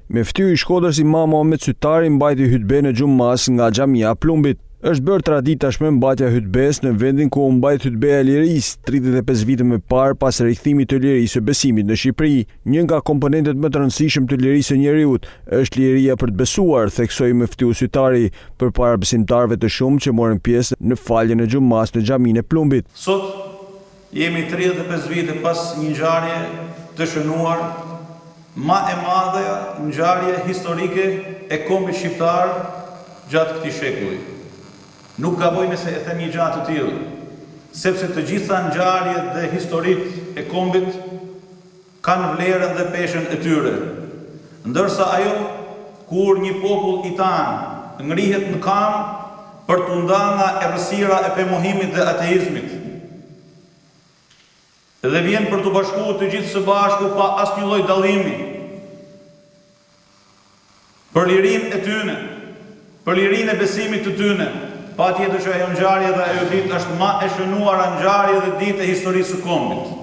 Myftiu i Shkodrës Imam Muhamet Sytari mbajti hytbenë e xhumasë nga Xhamia e Plumbit. Është bërë traditë tashmë mbajtja e hytbesë në vendin ku u mbajt hytbeja e lirisë, 35 vite më parë pas rikthimit të lirisë së besimit në Shqipëri. Një nga komponentët më të rëndësishëm të lirisë së njeriut është liria për të besuar, theksoi myftiu Sytari përpara besimtarëve të shumtë që morën pjesë në faljen e xhumasë në Xhaminë e Plumbit. Sot jemi 35 vite pas një ngjarje të shënuar Ma e madhja ngjarje historike e kombit shqiptar gjatë këtij shekulli. Nuk gaboj nëse e them një gja të tillë, sepse të gjitha ngjarjet dhe historitë e kombit kanë vlerën dhe peshën e tyre. Ndërsa ajo kur një popull i tanë ngrihet në kamë për t'u nda nga errësira e femohimit dhe ateizmit, Dhe vjen për t'u bashkuar të gjithë së bashku pa asnjë lloj dallimi për lirinë e tyne, për lirinë e besimit të tyne. Patjetër që ajo ngjarje dhe ajo ditë është ma e shënuara ngjarje dhe ditë e historisë së kombit.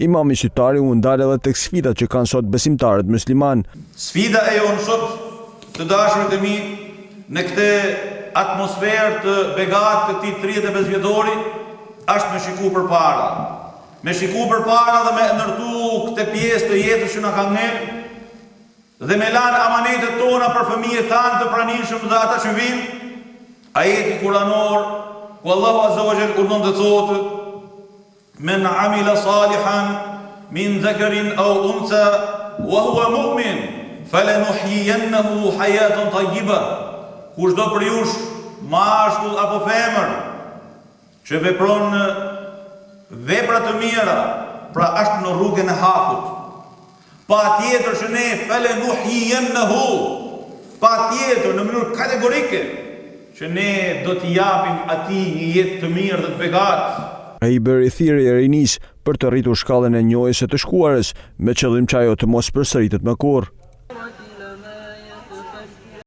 Imami Sytari u ndal edhe tek sfidat që kanë sot besimtarët myslimanë. Sfida e jonë sot, të dashurit e mi, në këtë atmosferë të begatë të këtij 35 vjetori, Është me shiku përpara. Me shiku përpara dhe me e ndërtu këtë pjesë të jetës që na ka ngel dhe me lanë amanetet tona për fëmijët tanë të pranishëm dhe ata që vijnë. Ajeti kuranor ku Allahu Azza wa Jall urdhëron dhe thotë Men amila salihan min dhakarin aw untha wa huwa mu'min falanuhyiyannahu hayatan tayyiba. Kushdo prej jush, mashkull apo femër, Që vepron vepra të mira, pra është në rrugën e hakut. Patjetër që ne felenuhjijennehu, patjetër në mënyrë kategorike, që ne do t'i japim atij një jetë të mirë dhe të begatë. Ai i bëri thirrje rinisë për të rritur shkallën e njohjes së të shkuarës, me qëllim që ajo të mos përsëritet më kurrë.